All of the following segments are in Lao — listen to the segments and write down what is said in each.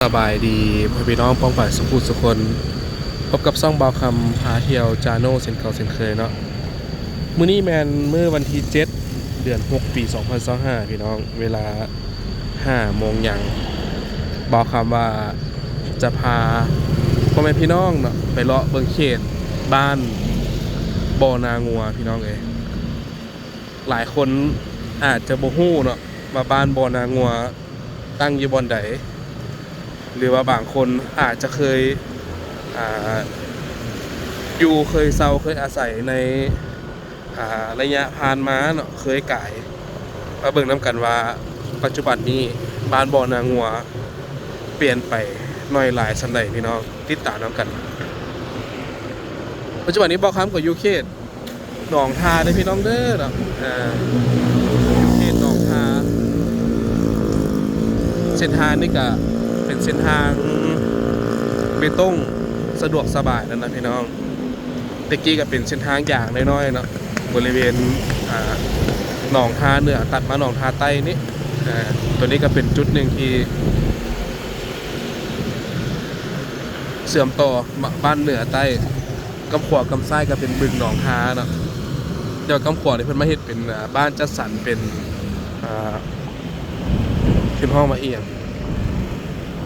ສະບາຍດີພໍ່ແມ່ພີ່ນ້ອງປ້ອງປາຍສຸຂູສຸຄົນ, ພົບກັບຊ່ອງບ່າວຄຳພາທ່ຽວ Channel ເຊັ່ນເກົ່າເຊັ່ນເຄີຍເນາະ. ມື້ນີ້ແມ່ນມື້ວັນທີເຈັດ ເດືອນຫົກ ປີສອງພັນຊາວຫ້າ ພີ່ນ້ອງ, ເວລາຫ້າໂມງຫຍັງ. ບ່າວຄຳວ່າຈະພາພໍ່ແມ່ພີ່ນ້ອງເນາະ ໄປເລາະເບິ່ງເຂດບ້ານບໍ່ນາງົວ ພີ່ນ້ອງເອີຍ. ຫຼາຍຄົນອາດຈະບໍ່ຮູ້ເນາະ ວ່າບ້ານບໍ່ນາງົວຕັ້ງຢູ່ບ່ອນໃດ ຫຼືວ່າບາງຄົນອາດຈະເຄີຍ ອ່າ ຢູ່ ເຄີຍເຊົ່າ ເຄີຍອາໄສໃນ ອ່າ ໄລຍະຜ່ານມາເນາະ ເຄີຍກາຍ. ມາເບິ່ງນຳກັນວ່າປັດຈຸບັນນີ້ບ້ານບໍ່ນາງົວປ່ຽນໄປໜ້ອຍຫຼາຍສ່ຳໃດ ພີ່ນ້ອງ, ຕິດຕາມນຳກັນ. ປັດຈຸບັນນີ້ບ່າວຄຳກໍຢູ່ເຂດ ໜອງທາເດີພີ່ນ້ອງເດີເນາະ, ເອີ ຢູ່ເຂດໜອງທາ. ເສັ້ນທາງນີ້ກະເປັນເສັ້ນທາງເບຕົງ ສະດວກສະບາຍນັ້ນນະພີ່ນ້ອງ. ແຕ່ກີ້ກະເປັນເສັ້ນທາງຢາງນ້ອຍໆເນາະ ບໍລິເວນ ອ່າ ໜອງທາເໜືອ ຕັດມາໜອງທາໃຕ້ນີ້. ໂຕນີ້ກະເປັນຈຸດໜຶ່ງທີ່ເຊື່ອມຕໍ່ບ້ານເໜືອໃຕ້. ກ້ຳຂວາກ້ຳຊ້າຍກໍເປັນບຶງໜອງທາເນາະ, ແຕ່ວ່າກ້ຳຂວານີ້ເພິ່ນມາເຮັດເປັນ ອ່າ ບ້ານຈັດສັນ ເປັນ ອ່າ ເພິ່ນຮ້ອງວ່າອີ່ຫຍັງ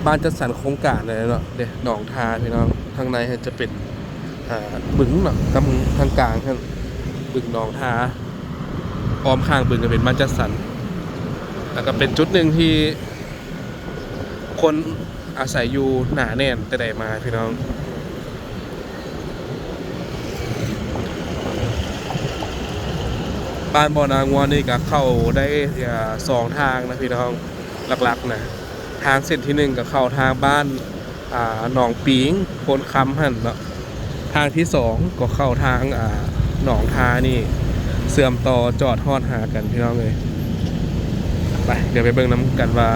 ບ້ານຈັດສັນໂຄງການນັ້ນແຫຼະເນາະ. ເດ້ ໜອງທາພີ່ນ້ອງ, ທາງໃນຫັ້ນຈະເປັນ ອ່າ ບຶງເນາະ, ທາງ ທາງກາງຫັ້ນບຶງໜອງທາ, ອ້ອມຂ້າງບຶງກໍເປັນບ້ານຈັດສັນ, ແລ້ວກໍເປັນຈຸດໜຶ່ງທີ່ ຄົນອາໄສຢູ່ໜາແໜ້ນແຕ່ໃດມາພີ່ນ້ອງ. ບ້ານບໍ່ນາງົວນີ້ກະເຂົ້າໄດ້ ເອີ ສອງທາງນະພີ່ນ້ອງ, ຫຼັກໆນະ ທາງເສັ້ນທີໜຶ່ງກະເຂົ້າທາງບ້ານ ອ່າ ໜອງປີງ ໂພນຄຳຫັ້ນເນາະ, ທາງທີສອງກໍເຂົ້າທາງ ອ່າ ໜອງທານີ້ ເຊື່ອມຕໍ່ຈອດຮອດຫາກັນພີ່ນ້ອງເອີຍ. ໄປ ດຽວໄປເບິ່ງນຳກັນວ່າ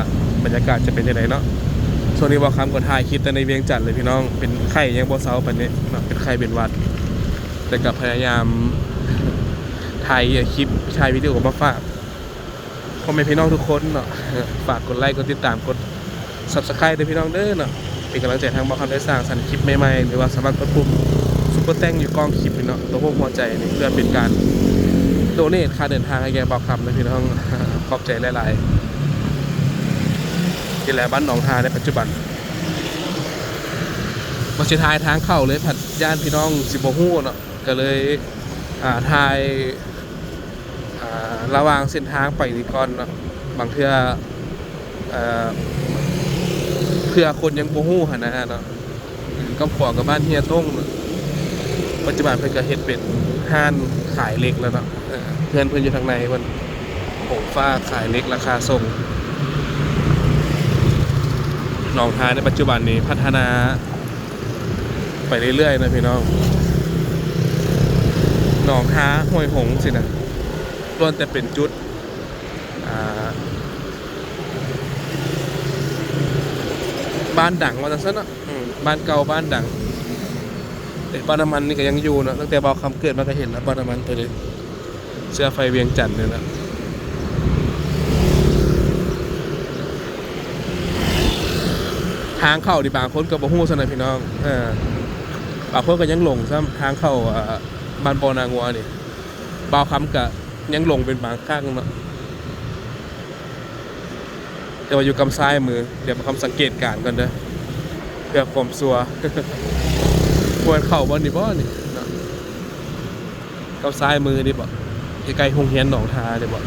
ບັນຍາກາດຈະເປັນຈັ່ງໃດເນາະ. ຊ່ວງນີ້ບ່າວຄຳກໍຖ່າຍຄລິບແຕ່ໃນວຽງຈັນເລີຍພີ່ນ້ອງ, ເປັນໄຂ້ຍັງບໍ່ເຊົາປານໃດເນາະ, ເປັນໄຂ້ເປັນຫວັດ, ແຕ່ກໍພະຍາຍາມຖ່າຍຄລິບ ຖ່າຍວິດີໂອມາຝາກ ພໍ່ແມ່ພີ່ນ້ອງທຸກຄົນເນາະ. ຝາກກົດໄລ ກົດຕິດຕາມ ກົດ Subscribe ເດີພີ່ນ້ອງເດີເນາະ, ເປັນກຳລັງໃຈທາງບ່າວຄຳໄດ້ສ້າງສັນຄລິບໃໝ່ໆ ຫຼືວ່າສາມາດກົດປຸ່ມ Super Thanks ຢູ່ກ້ອງຄລິບນີ້ເນາະ, ຕົວຮູບຫົວໃຈນີ້ ເພື່ອເປັນການ Donate ຄ່າເດີນທາງໃຫ້ແກ່ບ່າວຄຳເດີພີ່ນ້ອງ. ຂອບໃຈຫຼາຍໆ. ນີ້ແຫຼະບ້ານໜອງທາໃນປັດຈຸບັນ. ບໍ່ຊິຖ່າຍທາງເຂົ້າເລີຍ ພັດຢ້ານພີ່ນ້ອງຊິບໍ່ຮູ້ເນາະ, ກໍເລີຍ ອ່າ ຖ່າຍ ອ່າ ລະຫວ່າງເສັ້ນທາງໄປນີ້ກ່ອນເນາະ. ບາງເທື່ອ ເອີ ເພື່ອຄົນຍັງບໍ່ຮູ້ຫັ້ນນະເນາະ. ກຳຂວາກັບບ້ານເຮຍຕົງເນາະ, ປັດຈຸບັນເພິ່ນກໍເຮັດເປັນຮ້ານຂາຍເຫຼັກແລ້ວເນາະ. ເອີ ເຮືອນເພິ່ນຢູ່ທາງໃນເພິ່ນ ໂຮງຟ້າຂາຍເຫຼັກລາຄາສົ່ງ. ໜອງທາໃນປັດຈຸບັນນີ້ພັດທະນາ ໄປເລື້ອຍໆນະພີ່ນ້ອງ. ໜອງທາ ຫ້ວຍຫົງຊີ້ນະ ລ້ວນແຕ່ເປັນຈຸດ ອ່າ ບ້ານດັງວ່າຊັ້ນເນາະ, ອືມ ບ້ານເກົ່າບ້ານດັງ. ເອີ ປ້ຳນ້ຳມັນນີ້ກໍຍັງຢູ່ເນາະ, ຕັ້ງແຕ່ບ່າວຄຳເກີດມາກໍເຫັນແລ້ວ ປ້ຳນ້ຳມັນໂຕນີ້. ເຊື້ອໄຟວຽງຈັນນີ້ນະ. ທາງເຂົ້ານີ້ບາງຄົນກໍບໍ່ຮູ້ຊ້ຳນະພີ່ນ້ອງ, ເອີ ບາງຄົນກໍຍັງຫຼົງຊ້ຳ ທາງເຂົ້າ ເອີ ບ້ານບໍ່ນາງົວນີ້ ບ່າວຄຳກໍຍັງຫຼົງເປັນບາງຄັ້ງເນາະ. ແຕ່ວ່າຢູ່ກ້ຳຊ້າຍມື, ດຽວບ່າວຄຳສັງເກດການກ່ອນເດີ ເພື່ອຄວາມຊົວ. ຄວນເຂົ້າບ່ອນນີ້ບໍ່ນີ້ເນາະ, ກ້ຳຊ້າຍມືນີ້ບໍ່, ໃກ້ໆໂຮງຮຽນໜອງທານີ້ບໍ່.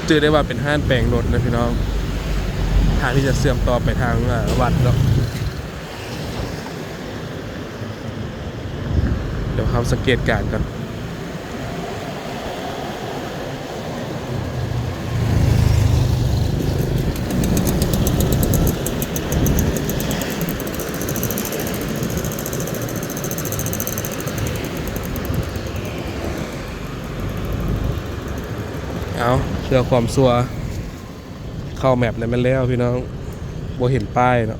ຈື່ໄດ້ວ່າເປັນຮ້ານແປງລົດນະພີ່ນ້ອງ, ທາງທີ່ຈະເຊື່ອມຕໍ່ໄປທາງ ເອີ ວັດເນາະ. ດຽວເຮົາສັງເກດການກ່ອນ. ເອົາ ເພື່ອຄວາມຊົວ. ເຂົ້າແມັບແລ້ວແມ່ນແລ້ວພີ່ນ້ອງ, ບໍ່ເຫັນປ້າຍເນາະ.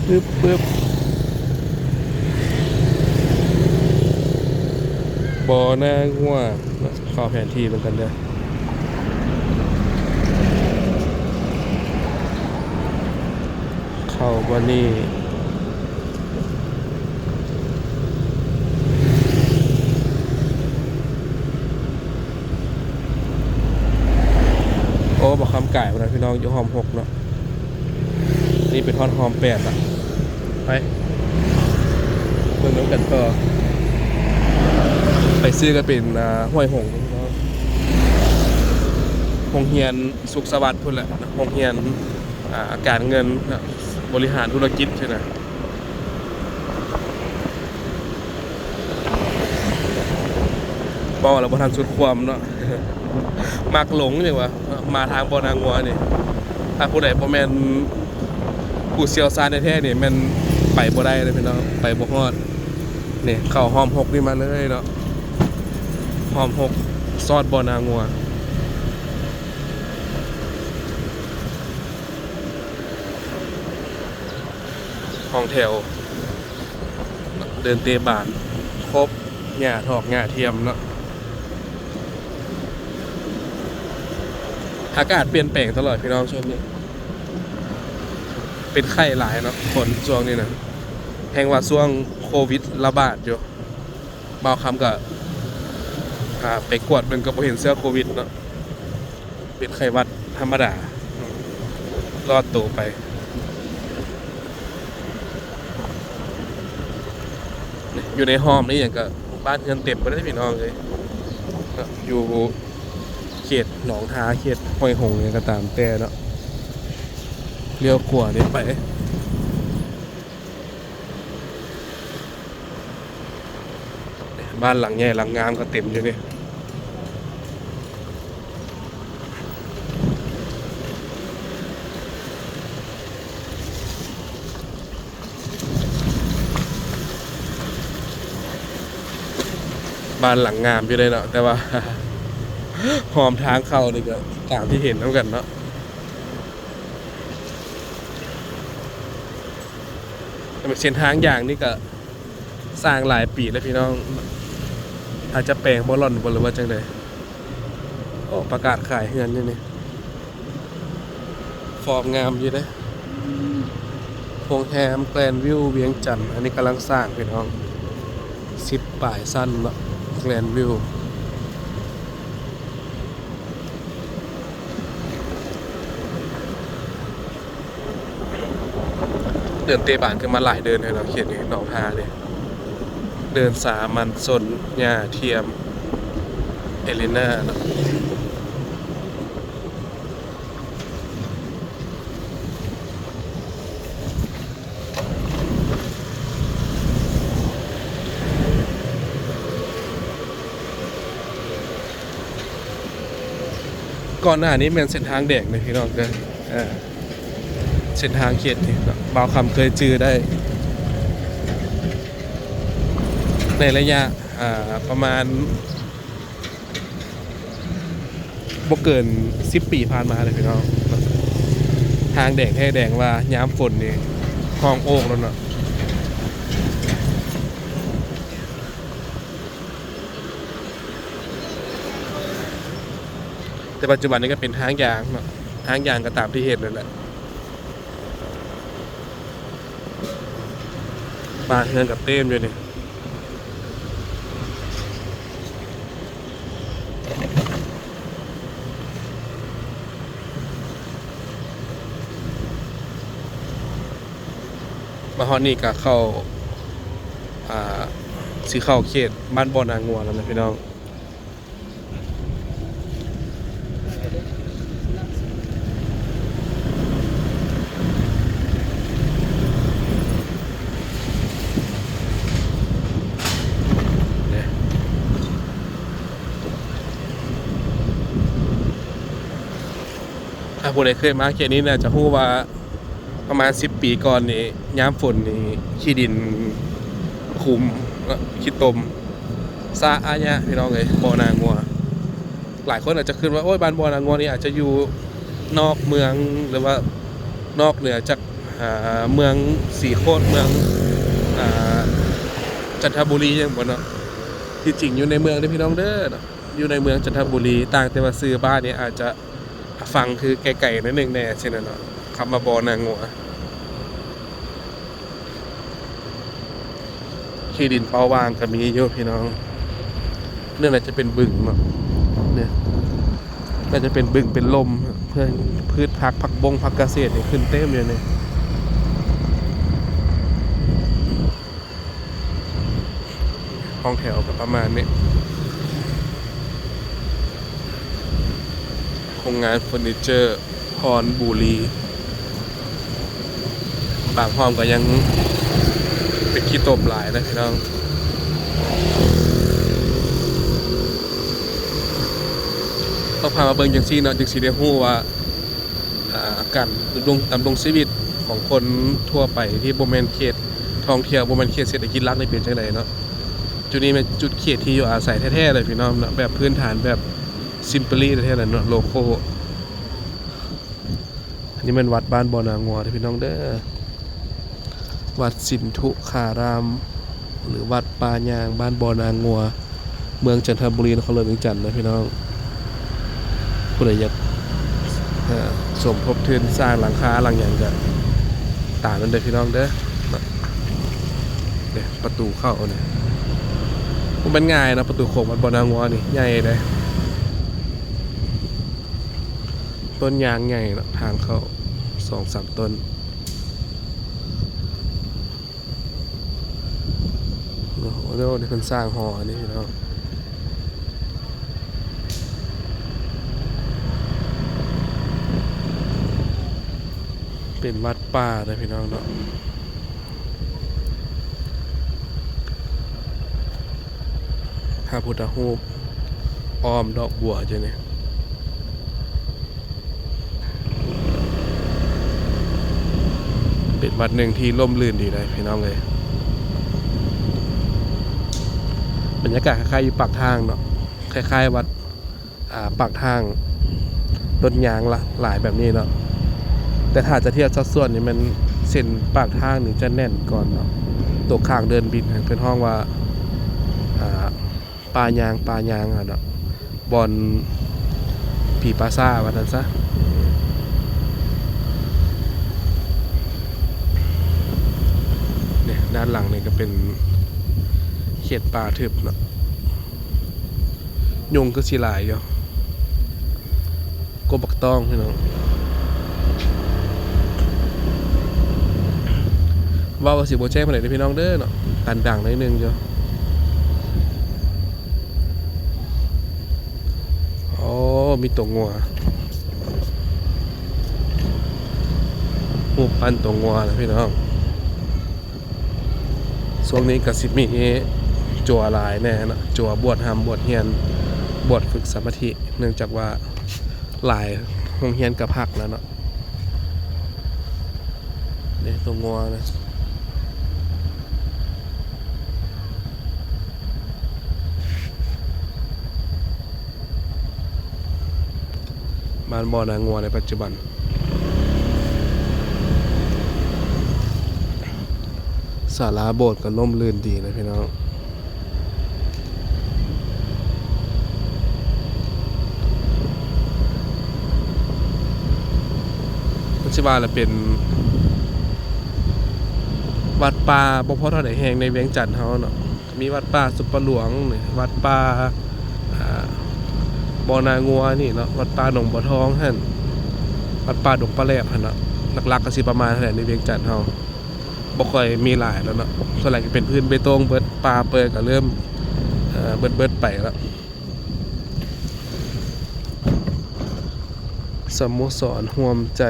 ປຶບ ປຶບ ບໍ່ນາງົວເນາະ, ເຂົ້າແຜນທີ່ເບິ່ງກັນເດີ. ວັນນີ້ ໂອ້ ບໍ່ຄຳກາຍພຸ້ນນະພີ່ນ້ອງ ຢູ່ຮ່ອມຫົກເນາະ ນີ້ເປັນຮອດຮ່ອມແປດລະ ໄປເບິ່ງນຳກັນຕໍ່ ໄປຊື່ກໍເປັນ ອ່າ ຫ້ວຍຫົງເນາະ ໂຮງຮຽນສຸກສະຫວັດພຸ້ນແຫຼະ ໂຮງຮຽນ ອ່າ ການເງິນເນາະ ບໍລິຫານທຸລະກິດຊີ້ນະ. ເວົ້າແລ້ວບໍ່ທັນສຸດຄວາມເນາະ ມັກຫຼົງຈັ່ງວ່າ ມາທາງບໍ່ນາງົວນີ້ ຖ້າຜູ້ໃດບໍ່ແມ່ນຜູ້ຊ່ຽວຊານແທ້ໆນີ້ ແມ່ນໄປບໍ່ໄດ້ເດ້ພີ່ນ້ອງ ໄປບໍ່ຮອດ. ນີ້ເຂົ້າຮ່ອມຫົກນີ້ມາເລີຍເນາະ ຮ່ອມຫົກ ຊອດບໍ່ນາງົວ. ຫ້ອງແຖວ ເດີ່ນເຕະບານ ຄົບ ຫຍ້າຖອກ ຫຍ້າທຽມເນາະ. ອາກາດປ່ຽນແປງຕະຫຼອດພີ່ນ້ອງ ຊ່ວງນີ້ ເປັນໄຂ້ຫຼາຍເນາະ ຄົນຊ່ວງນີ້ນະ ແຮ່ງວ່າຊ່ວງໂຄວິດລະບາດຢູ່. ບ່າວຄຳກໍ ອ່າ ໄປກວດເບິ່ງກໍບໍ່ເຫັນເຊື້ອໂຄວິດເນາະ ເປັນໄຂ້ຫວັດທຳມະດາ ລອດໂຕໄປ. ຢູ່ໃນຮ່ອມນີ້ຫຍັງກໍບ້ານເຮືອນເຕັມເບິດເດ້ພີ່ນ້ອງເອີຍ ຢູ່ເຂດໜອງທາ ເຂດຫ້ວຍຫົງຫຍັງກໍຕາມແຕ່ເນາະ ລ້ຽວຂວານີ້ໄປ. ບ້ານຫຼັງໃຫຍ່ຫຼັງງາມກໍເຕັມຢູ່ນີ້ ບ້ານຫຼັງງາມຢູ່ເດ້ເນາະ ແຕ່ວ່າຮ່ອມທາງເຂົ້ານີ້ກໍຕາມທີ່ເຫັນນຳກັນເນາະ. ເສັ້ນທາງຢ່າງນີ້ກໍສ້າງຫຼາຍປີແລ້ວພີ່ນ້ອງ ອາດຈະແປງບໍ່ລ່ອນບໍ່ ຫຼືວ່າຈັ່ງໃດ. ໂອ້ ປະກາດຂາຍເຮືອນຢູ່ນີ້ ຟອມງາມຢູ່ເດ້. ໂຮງແຮມແກຣນວິວວຽງຈັນ ອັນນີ້ກຳລັງສ້າງພີ່ນ້ອງ ສິບປາຍຊັ້ນເນາະ ແກຣນວິວ. ເດີ່ນເຕະບານຂຶ້ນມາຫຼາຍເດີ່ນແລ້ວເນາະ ເຂດນີ້ ໜອງທານີ້ ເດີ່ນສາມັນຊົນ ຫຍ້າທຽມ ເອເລນາເນາະ. ກ່ອນໜ້ານີ້ແມ່ນເສັ້ນທາງແດງເດ້ພີ່ນ້ອງເດີ ເສັ້ນທາງເຂດນີ້ເນາະ ບ່າວຄຳເຄີຍຈື່ໄດ້ ໃນໄລຍະ ອ່າ ປະມານ ບໍ່ເກີນສິບປີຜ່ານມາເລີຍພີ່ນ້ອງ ທາງແດງແທ້ແດງວ່າຍາມຝົນນີ້ຫ້ອງໂອກແລ້ວເນາະ ແຕ່ປັດຈຸບັນນີ້ກໍເປັນທາງຢາງເນາະ ທາງຢາງກໍຕາມທີ່ເຫັນນັ້ນແຫຼະ ບ້ານເຮືອນກໍເຕັມຢູ່ນີ້. ມາຮອດນີ້ກໍເຂົ້າ ອ່າ ຊິເຂົ້າເຂດບ້ານບໍ່ນາງົວແລ້ວນະພີ່ນ້ອງ. ຖ້າຜູ້ໃດເຄີຍມາເຂດນີ້ໜ້າຈະຮູ້ວ່າ ປະມານສິບປີກ່ອນນີ້ ຍາມຝົນນີ້ ຂີ້ດິນຂຸມເນາະ ຂີ້ຕົມ ສະອາຍະ ພີ່ນ້ອງເອີຍ ບໍ່ນາງົວ. ຫຼາຍຄົນອາດຈະຄິດວ່າ ໂອ້ຍ ບ້ານບໍ່ນາງົວນີ້ອາດຈະຢູ່ນອກເມືອງ ຫຼືວ່ານອກເໜືອຈາກ ອ່າ ເມືອງສີໂຄດ ເມືອງ ອ່າ ຈັນທະບູລີຫຍັງບໍ່ເນາະ. ທີ່ຈິງຢູ່ໃນເມືອງເດ້ ພີ່ນ້ອງເດີເນາະ ຢູ່ໃນເມືອງຈັນທະບູລີ ຕ່າງແຕ່ວ່າຊື່ບ້ານນີ້ອາດຈະ ຟັງຄືໄກໆໜ້ອຍໜຶ່ງແດ່ຊີ້ນະເນາະ ຄຳວ່າບໍ່ນາງົວ. ທີ່ດິນເປົ່າວ່າງກໍມີຢູ່ພີ່ນ້ອງ. ນີ້ໜ້າຈະເປັນບຶງເນາະ ນີ້ໜ້າຈະເປັນບຶງເປັນລົມ ເພື່ອພືດຜັກ ຜັກບົ້ງ ຜັກກະເສດນີ້ຂຶ້ນເຕັມຢູ່ນີ້. ຫ້ອງແຖວກໍປະມານນີ້ ໂຮງງານເຟີນີເຈີ ພອນບູລີ ບາງຫ້ອງກໍຍັງເປັນຂີ້ຕົມຫຼາຍນະພີ່ນ້ອງ. ຕ້ອງພາມາເບິ່ງຈັ່ງຊີ້ເນາະ ຈຶ່ງຊິໄດ້ຮູ້ວ່າ ອ່າ ການດຳລົງ ດຳລົງຊີວິດຂອງຄົນທົ່ວໄປທີ່ບໍ່ແມ່ນເຂດທ່ອງທ່ຽວ ບໍ່ແມ່ນເຂດເສດຖະກິດຫຼັກນີ້ເປັນຈັ່ງໃດເນາະ. ຈຸດນີ້ແມ່ນຈຸດເຂດທີ່ຢູ່ອາໄສແທ້ໆເລີຍພີ່ນ້ອງເນາະ ແບບພື້ນຖານແບບ simply ແທ້ໆແຫຼະເນາະ local. ອັນນີ້ແມ່ນວັດບ້ານບໍ່ນາງົວເດີພີ່ນ້ອງເດີ ວັດສິນທຸຄາຣາມ ຫຼື ວັດປ່າຍາງ ບ້ານບໍ່ນາງົວ ເມືອງຈັນທະບູລີ ນະຄອນຫຼວງວຽງຈັນນະພີ່ນ້ອງ. ຜູ້ໃດຢາກ ເອີ ສົມທົບທຶນສ້າງຫຼັງຄາຫຼັງຫຍັງກໍຕາມນັ້ນເດີພີ່ນ້ອງເດີ. ເດ້ ປະຕູເຂົ້ານີ້ ບໍ່ແມ່ນງ່າຍເນາະ ປະຕູໂຂງວັດບໍ່ນາງົວນີ້ໃຫຍ່ເດ້ ຕົ້ນຍາງໃຫຍ່ເນາະ ທາງເຂົ້າສອງສາມຕົ້ນ. ໂອ້ໂຫ ເພິ່ນສ້າງຫໍອັນນີ້ພີ່ນ້ອງ ເປັນວັດປ່າເດີພີ່ນ້ອງເນາະ. ພະພຸດທະຮູບອ້ອມດອກບົວຢູ່ນີ້ ເປັນວັດໜຶ່ງທີ່ຮົ່ມລື່ນດີເດ້ພີ່ນ້ອງເອີຍ. ບັນຍາກາດຄ້າຍໆຢູ່ປາກທາງເນາະ ຄ້າຍໆວັດ ອ່າ ປາກທາງລົດຍາງຫຼາຍແບບນີ້ເນາະ ແຕ່ຖ້າຈະທຽບສັດສ່ວນນີ້ແມ່ນເສັ້ນປາກທາງນີ້ຈະແໜ້ນກ່ອນເນາະ. ໂຕຂ້າງເດີ່ນບິນຫັ້ນເພິ່ນຮ້ອງວ່າ ອ່າ ປ່າຍາງ ປ່າຍາງຫັ້ນເນາະ ບ່ອນຜີປ່າຊ້າວ່າຊັ້ນຊະ. ນີ້ ດ້ານຫຼັງນີ້ກໍເປັນເຂດປ່າທຶບເນາະ ຍຸງຄືຊິຫຼາຍຢູ່ ກົບບັກຕອງພີ່ນ້ອງ. ເວົ້າກໍຊິບໍ່ແຈ້ງປານໃດເດີພີ່ນ້ອງເດີເນາະ ການດັງໜ້ອຍໜຶ່ງຢູ່. ໂອ້ ມີຕົວງົວ ຮູບປັ້ນຕົວງົວນະພີ່ນ້ອງ. ຊ່ວງນີ້ກໍຊິມີຈົວຫຼາຍແດ່ເນາະ ຈົວບວດຮ່ຳບວດຮຽນ ບວດຝຶກສະມາທິ ເນື່ອງຈາກວ່າຫຼາຍໂຮງຮຽນກໍພັກແລ້ວເນາະ. ເດ້ ຕົວງົວນະ ບ້ານບໍ່ນາງົວໃນປັດຈຸບັນ. ສາລາໂບດກໍຮົ່ມລື່ນດີນະພີ່ນ້ອງ. ມັນຊິວ່າລະເປັນວັດປ່າບໍ່ພໍເທົ່າໃດແຫ່ງໃນວຽງຈັນເຮົາເນາະ. ມີວັດປ່າສຸປະຫຼວງນີ້ ວັດປ່າ ອ່າ ບໍ່ນາງົວນີ້ເນາະ ວັດປ່າໜອງບົວທອງຫັ້ນ ວັດປ່າດົງປາແຫຼບຫັ້ນເນາະ. ຫຼັກໆກໍຊິປະມານນັ້ນແຫຼະ ໃນວຽງຈັນເຮົາ ບໍ່ຄ່ອຍມີຫຼາຍແລ້ວເນາະ ສ່ວນຫຼາຍກໍເປັນພື້ນເບຕົງເບິດ ປ່າເປີກໍເລີ່ມ ເອີ ເບິດໆໄປແລ້ວ. ສະໂມສອນຮ່ວມໃຈ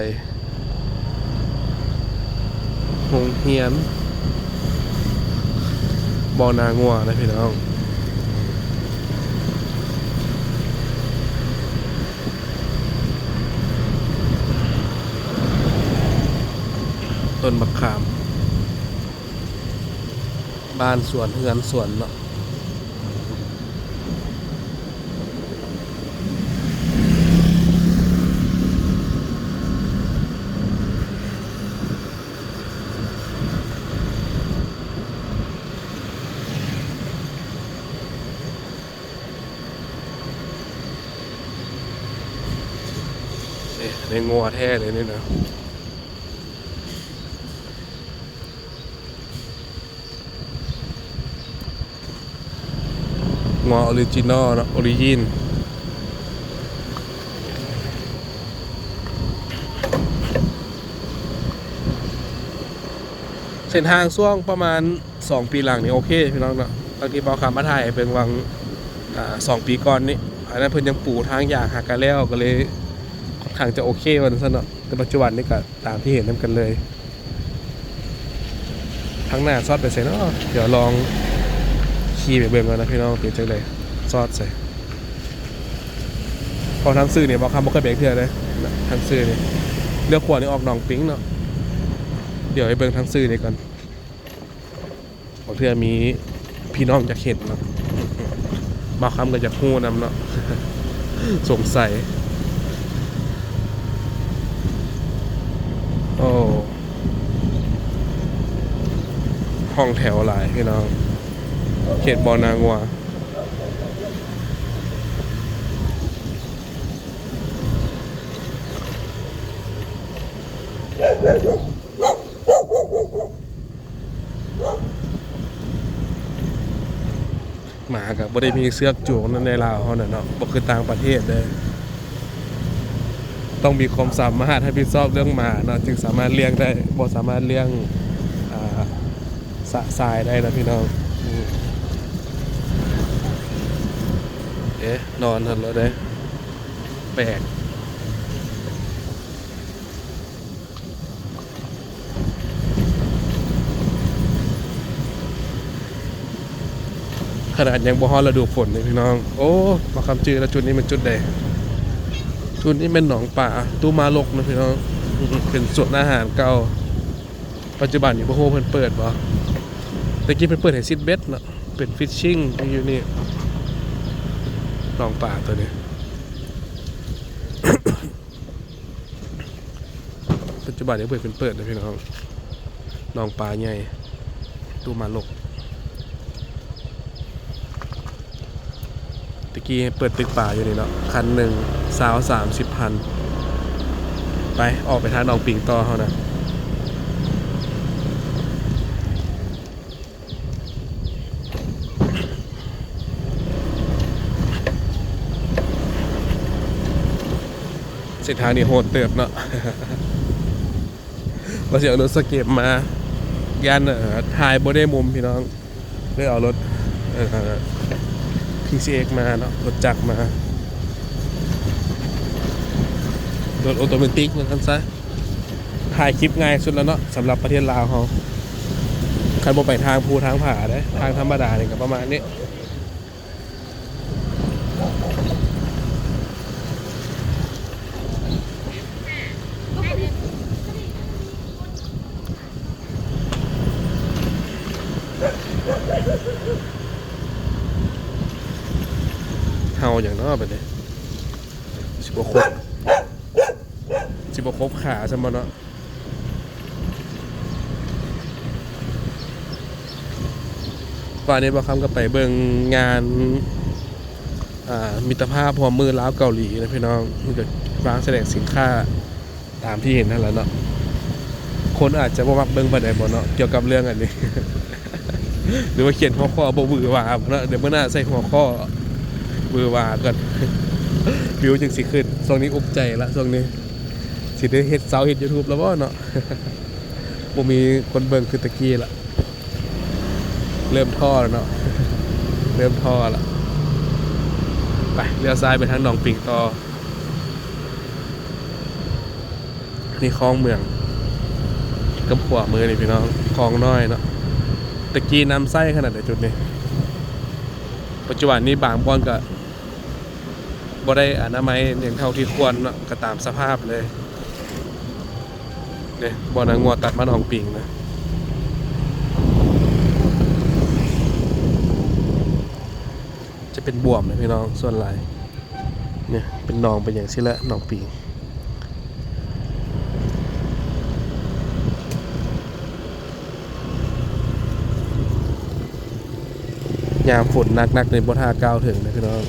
ໂຮງຮຽນບໍ່ນາງົວນະພີ່ນ້ອງ. ຕົ້ນບັກຂາມ ບ້ານສວນເຮືອນສວນເນາະ. ເອີ ໄດ້ງົວແທ້ເລີຍນີ້ນະ. ງົວອໍຣິຈິນອລເນາະ ອໍຣິຈິນ. ເສັ້ນທາງຊ່ວງປະມານສອງປີຫຼັງນີ້ໂອເຄພີ່ນ້ອງເນາະ, ຕັ້ງທີ່ບ່າວຄຳມາຖ່າຍໃຫ້ເບິ່ງຫວ່າງ ອາ ສອງປີກ່ອນນີ້ ອັນນັ້ນເພິ່ນຍັງປູທາງຢາງຫາກະແລ້ວ ກໍເລີຍຄ່ອນຂ້າງຈະໂອເຄວ່າຊັ້ນເນາະ, ແຕ່ປັດຈຸບັນນີ້ກໍຕາມທີ່ເຫັນນຳກັນເລີຍ. ທາງໜ້າຊອດໄປໃສເນາະ? ດຽວລອງຂີ່ໄປເບິ່ງກ່ອນນະພີ່ນ້ອງ ເປັນຈັ່ງໃດ ຊອດໃສ. ເພາະທາງຊື່ນີ້ບ່າວຄຳບໍ່ເຄີຍໄປຈັກເທື່ອເດ້ ທາງຊື່ນີ້ ລ້ຽວຂວານີ້ອອກໜອງປິງເນາະ. ດຽວໄປເບິ່ງທາງຊື່ນີ້ກ່ອນ ບາງເທື່ອມີພີ່ນ້ອງຢາກເຫັນເນາະ, ບ່າວຄຳກໍຢາກຮູ້ນຳເນາະ ສົງໄສ. ໂອ້ ຫ້ອງແຖວຫຼາຍພີ່ນ້ອງ ເຂດບໍ່ນາງົວ. ໝາກໍບໍ່ໄດ້ມີເຊືອກຈູງນຳໃນລາວເຮົານະເນາະ, ບໍ່ຄືຕ່າງປະເທດເດ້ ຕ້ອງມີຄວາມສາມາດຮັບຜິດຊອບເລື່ອງໝາເນາະ ຈຶ່ງສາມາດລ້ຽງໄດ້, ບໍ່ສາມາດລ້ຽງ ອາ ສະສາຍໄດ້ນະພີ່ນ້ອງ. ອືມ ເອະ ນອນຫັ້ນແລ້ວເດ້ ແປກ. ຂະໜາດຍັງບໍ່ຮອດລະດູຝົນເດ້ພີ່ນ້ອງ. ໂອ້ ມາຄຳຈື່ແລ້ວ ຈຸດນີ້ແມ່ນຈຸດໃດ? ຈຸດນີ້ແມ່ນໜອງປາຕູ້ມາລົກນະພີ່ນ້ອງ, ເປັນສວນອາຫານເກົ່າ. ປັດຈຸບັນນີ້ບໍ່ຮູ້ເພິ່ນເປີດບໍ່, ແຕ່ກີ້ເພິ່ນເປີດໃຫ້ຊິດເບັດເນາະ, ເປັນຟິດຊິງຢູ່ນີ້ ໜອງປາຕົວນີ້. ປັດຈຸບັນນີ້ເພິ່ນເປີດເດ້ພີ່ນ້ອງ, ໜອງປາໃຫຍ່ ຕູ້ມາລົກ. ຕະກີ້ເປີດຕຶກປາຢູ່ນີ້ເນາະ, ຄັນໜຶ່ງ ຊາວ ສາມສິບພັນ. ໄປ ອອກໄປທາງໜອງປິງຕໍ່ເຮົານະ. ເສັ້ນທາງນີ້ໂຫດເຕີບເນາະ. ວ່າຊິເອົາລົດສະເກັບມາ ຢ້ານ ເອີ ຖ່າຍບໍ່ໄດ້ມຸມພີ່ນ້ອງ, ເລີຍເອົາລົດ ເອີ ພີຊີເອັກ ມາເນາະ, ລົດຈັກມາ, ລົດໂອໂຕເມຕິກວ່າຊັ້ນຊະ. ຖ່າຍຄລິບງ່າຍສຸດແລ້ວເນາະ ສຳລັບປະເທດລາວເຮົາ, ຄັນບໍ່ໄປທາງພູທາງຜາເດ້, ທາງທຳມະດານີ້ກໍປະມານນີ້. ເຫົ່າຫຍັງເນາະບັດນີ້? ຊິບໍ່ຄົບ ຊິບໍ່ຄົບຂາຊັ້ນບໍ່ເນາະ? ວ່ານີ້ບ່າວຄຳກໍໄປເບິ່ງງານ ອ່າ ມິດຕະພາບຮ່ວມມືລາວເກົາຫຼີນະພີ່ນ້ອງ, ມັນກໍວາງສະແດງສິນຄ້າຕາມທີ່ເຫັນຫັ້ນແຫຼະເນາະ. ຄົນອາດຈະບໍ່ມັກເບິ່ງປານໃດບໍ່ເນາະ ກ່ຽວກັບເລື່ອງອັນນີ້ ຫຼືວ່າຂຽນຫົວຂໍ້ບໍ່ຫວືຫວາເນາະ. ດຽວມື້ໜ້າໃສ່ຫົວຂໍ້ຫວືຫວາກ່ອນ ວິວຈຶ່ງຊິຂຶ້ນ. ຊ່ວງນີ້ອຸກໃຈລະ ຊ່ວງນີ້ຊິໄດ້ເຮັດ ເຊົາເຮັດ YouTube ແລ້ວບໍ່ເນາະ? ບໍ່ມີຄົນເບິ່ງຄືແຕ່ກີ້ລະ. ເລີ່ມທໍ້ແລ້ວເນາະ ເລີ່ມທໍ້ລະ. ໄປ ລ້ຽວຊ້າຍໄປທາງໜອງປິງຕໍ່. ນີ້ຄອງເມືອງ ກັບຂວາມືນີ້ພີ່ນ້ອງ ຄອງນ້ອຍເນາະ. ແຕ່ກີ້ນ້ຳໃສຂະໜາດໃດຈຸດນີ້, ປັດຈຸບັນນີ້ບາງບ່ອນກໍບໍ່ໄດ້ອະນາໄມຢ່າງເທົ່າທີ່ຄວນເນາະ, ກໍຕາມສະພາບເລີຍ. ເດ້ ບ່ອນນາງົວຕັດມາໜອງປິງນະ ຈະເປັນບວມນະພີ່ນ້ອງ ສ່ວນຫຼາຍ. ນີ້ເປັນໜອງເປັນຫຍັງຊີ້ແຫຼະ ໜອງປິງ. ຍາມຝົນໜັກໆນີ້ບໍ່ຖ້າກ່າວເຖິງເດີພີ່ນ້ອງ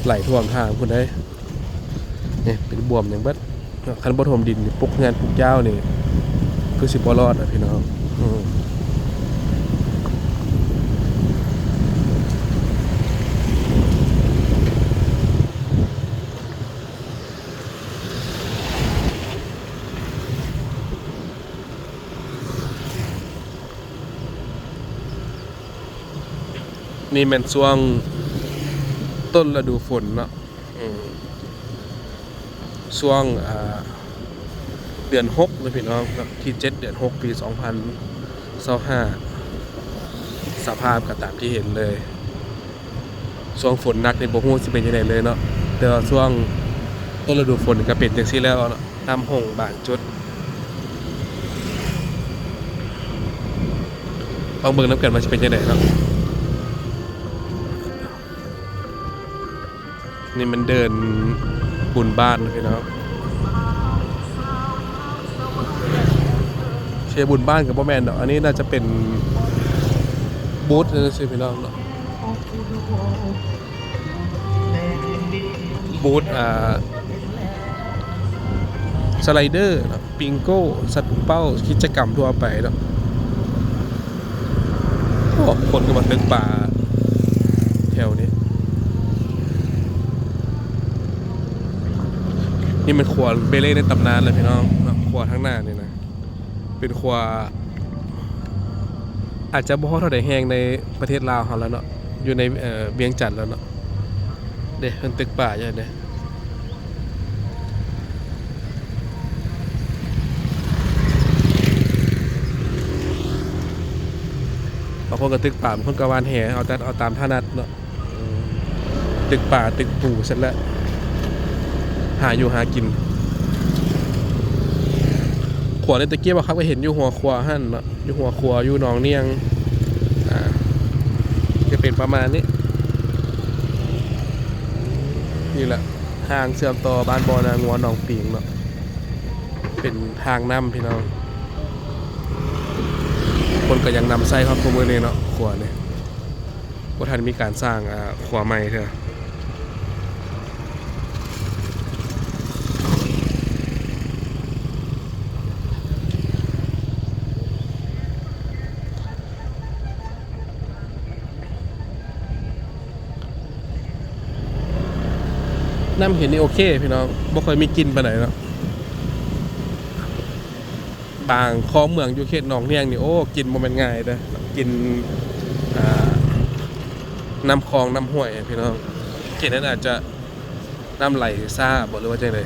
ໄຫຼຖ້ວມທາງພຸ້ນເດ້. ນີ້ເປັນບວມຫຍັງເບິດເນາະ, ຄັນບໍ່ຖົມດິນນີ້ ປຸກເຮືອນປຸກຢາວນີ້ ຄືຊິບໍ່ລອດນະພີ່ນ້ອງ. ອືມ. ນີ້ແມ່ນຊ່ວງຕົ້ນລະດູຝົນເນາະ ອືມ ຊ່ວງ ອ່າ ເດືອນຫົກເນາະພີ່ນ້ອງເນາະ ທີເຈັດ ເດືອນຫົກ ປີສອງພັນຊາວຫ້າ ສະພາບກໍຕາມທີ່ເຫັນເລີຍ. ຊ່ວງຝົນໜັກນີ້ບໍ່ຮູ້ຊິເປັນຈັ່ງໃດເລີຍເນາະ ແຕ່ວ່າຊ່ວງຕົ້ນລະດູຝົນກໍເປັນຈັ່ງຊີ້ແລ້ວເນາະ ນ້ຳຫົ່ງບາງຈຸດ ລອງເບິ່ງນຳກັນວ່າຊິເປັນຈັ່ງໃດເນາະ. ນີ້ມັນເດີ່ນບຸນບ້ານເນາະພີ່ນ້ອງ ເຊ ບຸນບ້ານກໍບໍ່ແມ່ນດອກ ອັນນີ້ໜ້າຈະເປັນບູດຈັ່ງຊີ້ພີ່ນ້ອງເນາະ ບູດ ອ່າ ສະໄລເດີເນາະ ບິງໂກ້ ສັດເປົ້າ ກິດຈະກຳທົ່ວໄປເນາະ. ໂອ້ ຄົນກໍມາຕຶກປາແຖວນີ້. ນີ້ແມ່ນຂົວເບເລໃນຕຳນານເລີຍພີ່ນ້ອງເນາະ ຂົວທາງໜ້ານີ້ນະ ເປັນຂົວ ອາດຈະບໍ່ຮອດເທົ່າໃດແຫ່ງໃນປະເທດລາວເຮົາແລ້ວເນາະ ຢູ່ໃນ ເອີ ວຽງຈັນແລ້ວເນາະ. ເດ້ ເພິ່ນຕຶກປາຢູ່ຫັ້ນເດ້. ບາງຄົນກໍຕຶກປາ ບາງຄົນກໍຫວ່ານແຫ ເອົາແຕ່ ເອົາຕາມຖະໜັດເນາະ. ຕຶກປາຕຶກປູຊັ້ນແຫຼະ ຫາຢູ່ຫາກິນ. ຂົວໃນຕະກີ້ບ່າວຄຳກໍເຫັນຢູ່ຫົວຂົວຫັ້ນເນາະ ຢູ່ຫົວຂົວ ຢູ່ໜອງນຽງ ອ່າ ຈະເປັນປະມານນີ້. ນີ້ແຫຼະ ທາງເຊື່ອມຕໍ່ບ້ານບໍ່ນາງົວ ໜອງປິງເນາະ ເປັນທາງນ້ຳພີ່ນ້ອງ. ຄົນກໍຍັງນຳໃຊ້ຮອດທຸກມື້ນີ້ເນາະ ຂົວນີ້. ບໍ່ທັນມີການສ້າງ ອ່າ ຂົວໃໝ່ເທື່ອ. ນ້ຳເຫັນນີ້ໂອເຄພີ່ນ້ອງ ບໍ່ຄ່ອຍມີກິ່ນປານໃດເນາະ. ບາງຄອງເມືອງຢູ່ເຂດໜອງນຽງນີ້ ໂອ້ ກິນບໍ່ແມ່ນງ່າຍເດີ້ ກິນ ອ່າ ນ້ຳຄອງນ້ຳຫ້ວຍພີ່ນ້ອງ ເຂດນັ້ນອາດຈະນ້ຳໄຫຼຊ້າບໍ ຫຼືວ່າຈັ່ງໃດ.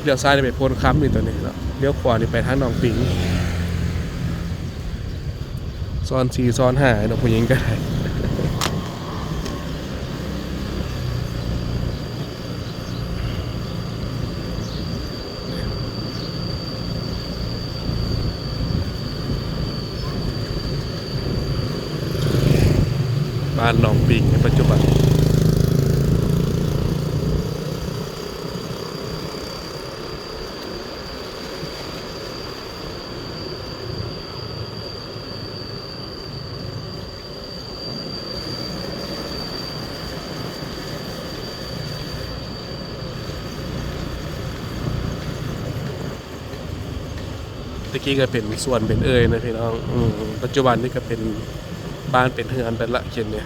ລ້ຽວຊ້າຍນີ້ໄປໂພນຄຳນີ້ ໂຕນີ້ເນາະ ລ້ຽວຂວານີ້ໄປທາງໜອງປິງ. ຊ້ອນສີ່ຊ້ອນຫ້າເນາະ ຜູ້ຍິງກໍໄດ້. ບ້ານໜອງປິງໃນປັດຈຸບັນ. ແຕ່ກີ້ກໍເປັນສວນເປັນເອີ່ຍນະພີ່ນ້ອງ ອືມ ປັດຈຸບັນນີ້ກໍເປັນບ້ານເປັນເຮືອນໄປລະ ເຂດນີ້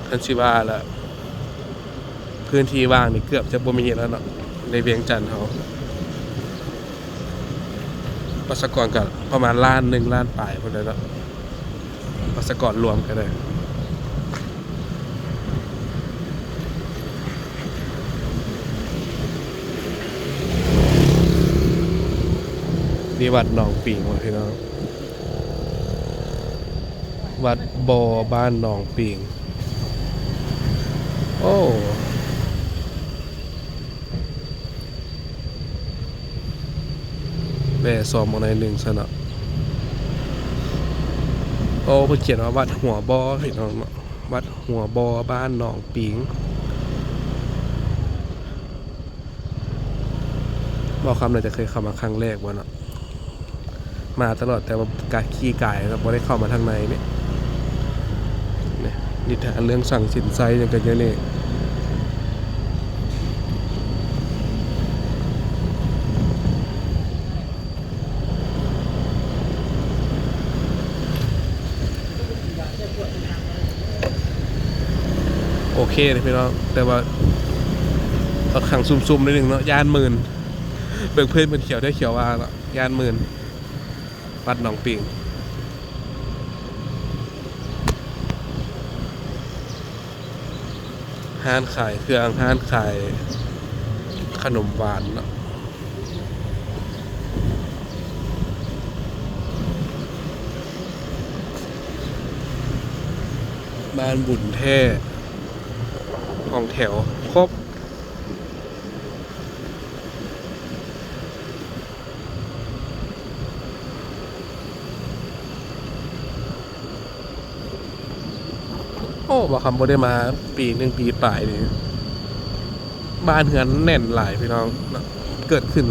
ຄັນຊິວ່າລະ ພື້ນທີ່ວ່າງນີ້ເກືອບຈະບໍ່ມີແລ້ວເນາະ ໃນວຽງຈັນເຮົາ. ປະຊາກອນກໍປະມານລ້ານໜຶ່ງ ລ້ານປາຍພຸ້ນແຫຼະເນາະ ປະຊາກອນລວມກໍໄດ້. ນີ້ວັດໜອງປິງວ່າພີ່ນ້ອງ ວັດບໍ່ບ້ານໜອງປິງ. ໂອ້ ແວ່ຊອມເບິ່ງໜ້ອຍໜຶ່ງຊະເນາະ. ໂອ້ ເພິ່ນຂຽນວ່າວັດຫົວບໍ່ພີ່ນ້ອງເນາະ ວັດຫົວບໍ່ບ້ານໜອງປິງ. ບໍ່ຄຳໜ້າຈະເຄີຍເຂົ້າມາຄັ້ງແລກບໍ່ເນາະ. ມາຕະຫຼອດ ແຕ່ວ່າກະຂີ່ກາຍເນາະ ບໍ່ໄດ້ເຂົ້າມາທາງໃນນີ້. ນີ້ ນິທານເລື່ອງສັງສິນໄຊຫຍັງກັນຢູ່ນີ້. ໂອເຄເດ້ພີ່ນ້ອງ ແຕ່ວ່າຂ້ອນຂ້າງຊຸ່ມໆໜ້ອຍໜຶ່ງເນາະ ຢ້ານມື່ນ. ເບິ່ງພື້ນເພິ່ນຂຽວແທ້ຂຽວວ່າເນາະ ຢ້ານມື່ນ. ວັດໜອງປິງ. ຮ້ານຂາຍເຄື່ອງ, ຮ້ານຂາຍຂະໜົມຫວານເນາະ. ງານບຸນແທ້, ຫ້ອງແຖວຄົບ. ໂອ້ ບ່າວຄຳບໍ່ໄດ້ມາປີໜຶ່ງປີປາຍນີ້ ບ້ານເຮືອນແໜ້ນຫຼາຍພີ່ນ້ອງເນາະ, ເກີດຂຶ້ນ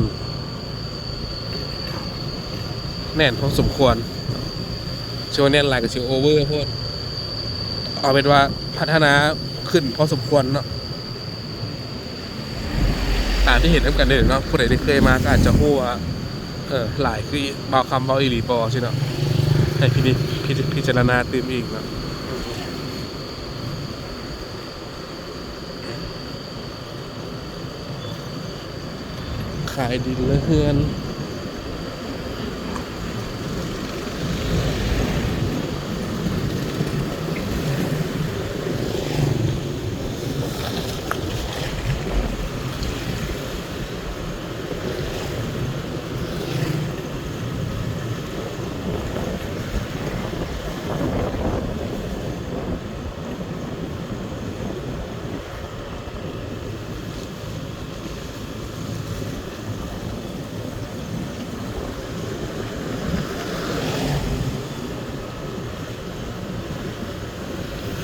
ແໜ້ນພໍສົມຄວນ. ຊິວ່າແໜ້ນຫຼາຍກໍຊິໂອເວີໂພດ, ເອົາເປັນວ່າພັດທະນາຂຶ້ນພໍສົມຄວນເນາະ. ຕາມທີ່ເຫັນນຳກັນເດ້ເນາະ, ຜູ້ໃດທີ່ເຄີຍມາກໍອາດຈະຮູ້ວ່າ ເອີ ຫຼາຍຄືບ່າວຄຳເວົ້າອີ່ຫຼີບໍ່ຊີ້ເນາະ, ໃຫ້ພິນິດ ພິ ພິຈາລະນາຕື່ມອີກເນາະ. ຂາຍດິນ ແລະ ເຮືອນ.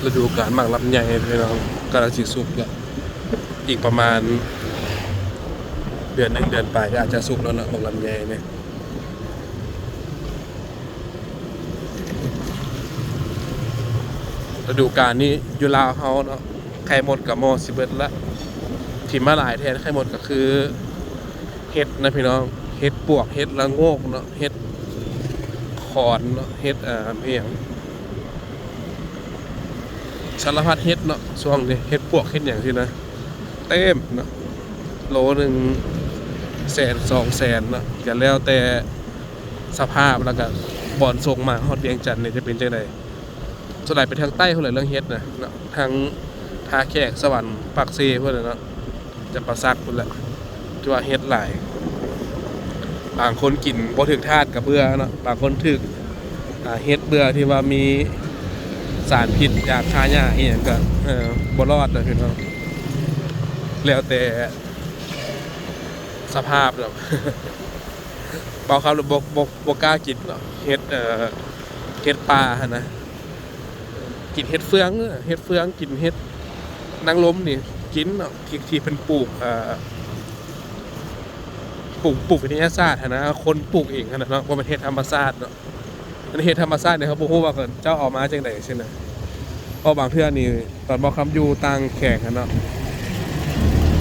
ລະດູການໝາກລຳໄຍພີ່ນ້ອງ ກຳລັງຊິສຸກແລ້ວ, ອີກປະມານເດືອນໜຶ່ງເດືອນປາຍກໍອາດຈະສຸກແລ້ວເນາະ ໝາກລຳໄຍນີ້. ລະດູການນີ້ຢູ່ລາວເຮົາເນາະ ໄຂ່ມົດກໍມໍຊິເບິດລະ, ທີ່ມາຫຼາຍແທນໄຂ່ມົດກໍຄືເຫັດນະພີ່ນ້ອງ, ເຫັດປວກ ເຫັດລະໂງກເນາະ, ເຫັດຂອນເນາະ, ເຫັດ ເອີ ອີ່ຫຍັງ ສາລະພັດເຫັດເນາະ. ຊ່ວງນີ້ເຫັດປວກເຫັດຫຍັງຊີ້ນະ ເຕັມເນາະ, ໂລໜຶ່ງແສນສອງແສນເນາະ, ກໍແລ້ວແຕ່ສະພາບ ແລ້ວກໍບ່ອນສົ່ງມາຮອດວຽງຈັນນີ້ຈະເປັນຈັ່ງໃດ. ສ່ວນຫຼາຍໄປທາງໃຕ້ພຸ້ນແຫຼະເລື່ອງເຫັດນະເນາະ, ທາງທ່າແຂກ, ສະຫວັນ, ປາກເຊພຸ້ນແຫຼະເນາະ, ຈຳປາສັກພຸ້ນແຫຼະ ທີ່ວ່າເຫັດຫຼາຍ. ບາງຄົນກິນບໍ່ຖືກທາດກໍເບື່ອເນາະ, ບາງຄົນຖືກ ອ່າ ເຫັດເບື່ອທີ່ວ່າມີສານພິດ ຢາຂ້າຫຍ້າອີ່ຫຍັງກໍ ເອີ ບໍ່ລອດນະພີ່ນ້ອງ, ແລ້ວແຕ່ສະພາບເນາະ. ເວົ້າຄຳລະບໍ່ ບໍ່ ບໍ່ກ້າກິນເນາະ ເຫັດ ເອີ ເຫັດປ່າຫັ້ນນະ. ກິນເຫັດເຟືອງ ເອີ ເຫັດເຟືອງ ກິນເຫັດນາງລົມນີ້ກິນເນາະ ທີ່ ທີ່ເພິ່ນປູກ ເອີ ປູກ ປູກວິທະຍາສາດຫັ້ນນະ, ຄົນປູກເອງຫັ້ນນະເນາະ, ບໍ່ແມ່ນເຫັດທຳມະຊາດເນາະ. ອັນເຫັດທຳມະຊາດນີ້ ເຮົາບໍ່ຮູ້ວ່າເຂົາເຈົ້າເອົາມາຈັ່ງໃດຊີ້ນະ, ເພາະບາງເທື່ອນີ້ ຕອນບ່າວຄຳຢູ່ຕ່າງແຂວງຫັ້ນເນາະ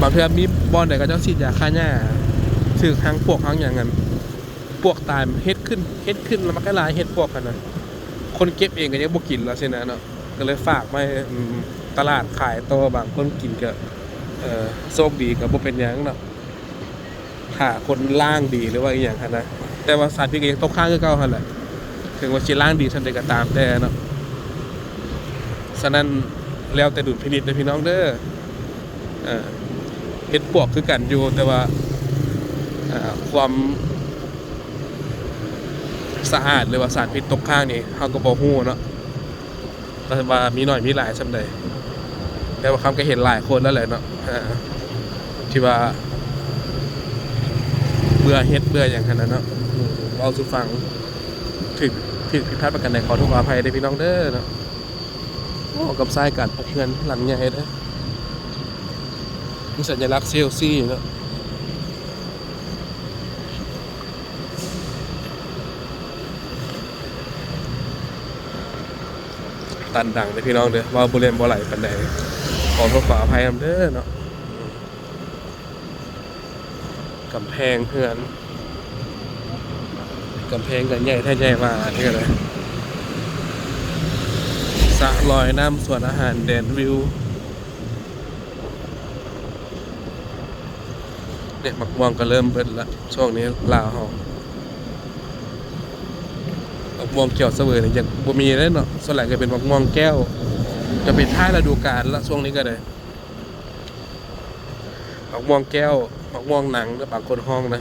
ບາງເທື່ອມີບ່ອນໃດເຂົາເຈົ້າສີດຢາຂ້າຫຍ້າ ຖືກທັງປວກທັງຫຍັງຫັ້ນ ປວກຕາຍ ເຫັດຂຶ້ນ ເຫັດຂຶ້ນລະມັນກໍຫຼາຍ ເຫັດປວກຫັ້ນນະ, ຄົນເກັບເອງກໍຍັງບໍ່ກິນລະຊີ້ນະເນາະ. ກໍເລີຍຝາກໄວ້ ອືມ ຕະຫຼາດຂາຍຕໍ່, ບາງຄົນກິນກໍ ເອີ ໂຊກດີກໍບໍ່ເປັນຫຍັງເນາະ ຖ້າຄົນລ້າງດີ ຫຼືວ່າອີ່ຫຍັງຫັ້ນນະ, ແຕ່ວ່າສານພິດກໍຍັງຕົກຄ້າງຄືເກົ່າຫັ້ນແຫຼະ ເຖິງວ່າຊິລ້າງດີສ່ຳໃດກໍຕາມແຕ່ເນາະ. ສະນັ້ນ ແລ້ວແຕ່ດຸນພິນິດເດີພີ່ນ້ອງເດີ. ເອີ ເຫັດປວກຄືກັນຢູ່ ແຕ່ວ່າ ເອີ ຄວາມສະອາດ ຫຼືວ່າສານພິດຕົກຄ້າງນີ້ ເຮົາກໍບໍ່ຮູ້ເນາະ ວ່າມີໜ້ອຍມີຫຼາຍສ່ຳໃດ, ແຕ່ວ່າຄຳກໍເຫັນຫຼາຍຄົນແລ້ວແຫຼະເນາະ ເອີ ທີ່ວ່າເບື່ອເຫັດເບື່ອຫຍັງຫັ້ນນະເນາະ. ເວົ້າສູ່ຟັງ ຖືກ ຖືກຜິດພາດປະການໃດ ຂໍໂທດຂໍອະໄພເດີພີ່ນ້ອງເດີເນາະ. ໂອ້ ກັບສາຍການປົກເຮືອນຫຼັງໃຫຍ່ເດີ ມີສັນຍະລັກເຊລຊີເນາະ. ຕັນດັງເດີພີ່ນ້ອງເດີ ເວົ້າບໍ່ແຫຼມບໍ່ໄຫຼປານໃດ ຂໍໂທດຂໍອະໄພນຳເດີເນາະ. ກຳແພງເຮືອນ ກຳແພງກໍໃຫຍ່ແທ້ໃຫຍ່ວ່າເທື່ອໃດ. ສະລອຍນ້ຳ ສວນອາຫານ ແດນວິວ. ເດ້ ໝາກມ່ວງກໍເລີ່ມເບິດລະ ຊ່ວງນີ້ລາວເຮົາ ໝາກມ່ວງຂຽວສະເຫວີຍນີ້ຍັງບໍ່ມີເດ້ເນາະ, ສ່ວນຫຼາຍກໍເປັນໝາກມ່ວງແກ້ວ ກໍເປັນທ້າຍລະດູການລະ ຊ່ວງນີ້ກໍໄດ້. ໝາກມ່ວງແກ້ວ ໝາກມ່ວງໜັງເດີ ບາງຄົນຮ້ອງນະ.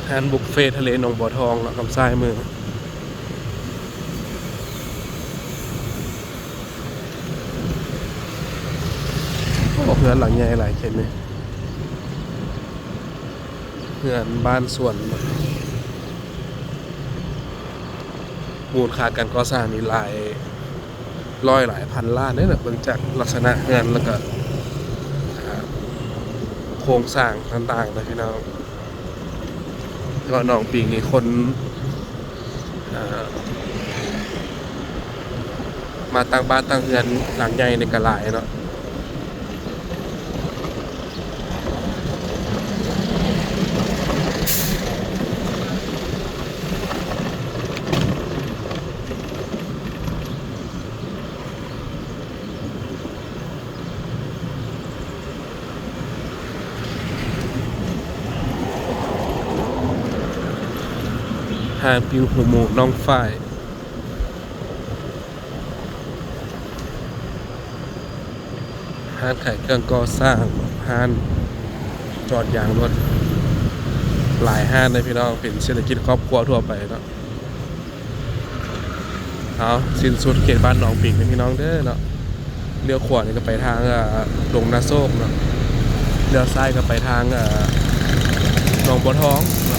ຮ້ານບຸບເຟທະເລໜອງບົວທອງເນາະ ທາງຊ້າຍມື. ໂອ້ ເຮືອນຫຼັງໃຫຍ່ຫຼາຍເຂດນີ້ ເຮືອນບ້ານສວນ ມູນຄ່າການກໍ່ສ້າງນີ້ຫຼາຍຮ້ອຍຫຼາຍພັນລ້ານເດ້ເນາະ ເບິ່ງຈາກລັກສະນະເຮືອນ ແລ້ວກະ ອ່າ ໂຄງສ້າງຕ່າງໆນະພີ່ນ້ອງ. ແຕ່ວ່າໜອງປິງນີ້ຄົນ ອ່າ ມາຕັ້ງບ້ານຕັ້ງເຮືອນຫຼັງໃຫຍ່ນີ້ກະຫຼາຍເນາະ. ຮ້ານປິງຫົວໝູນ້ອງຝ້າຍ ຮ້ານຂາຍເຄື່ອງກໍ່ສ້າງ ຮ້ານຈອດຢາງລົດ ຫຼາຍຮ້ານເລີຍພີ່ນ້ອງ ເປັນເສດຖະກິດຄອບຄົວທົ່ວໄປເນາະ. ເອົາ ສິ້ນສຸດເຂດບ້ານໜອງປິງເດີພີ່ນ້ອງເດີເນາະ. ລ້ຽວຂວານີ້ກະໄປທາງ ເອີ ດົງນາໂຊກເນາະ ລ້ຽວຊ້າຍກະໄປທາງ ເອີ ໜອງບົວທອງເນາະ.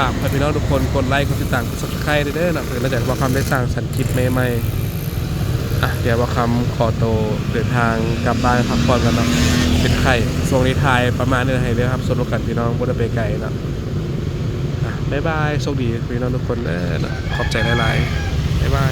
ຝາກໃຫ້ພີ່ນ້ອງທຸກຄົນກົດໄລ ກົດຕິດຕາມ ກົດ Subscribe ເດີເນາະ ເພື່ອຈະບໍ່ພາດຄລິບສ້າງສັນຄລິບໃໝ່ໆ. ອ່ະ ດຽວບ່າວຄຳຂໍໂຕເດີນທາງກັບບ້ານພັກຜ່ອນກ່ອນເນາະ ເປັນໄຂ້. ຊ່ວງນີ້ຖ່າຍປະມານນີ້ໃຫ້ໄດ້ຮັບຊົມນຳກັນພີ່ນ້ອງ ບໍ່ໄດ້ໄປໄກເນາະ. ອ່ະ ບາຍບາຍ ໂຊກດີພີ່ນ້ອງທຸກຄົນເດີເນາະ ຂອບໃຈຫຼາຍໆ ບາຍບາຍ.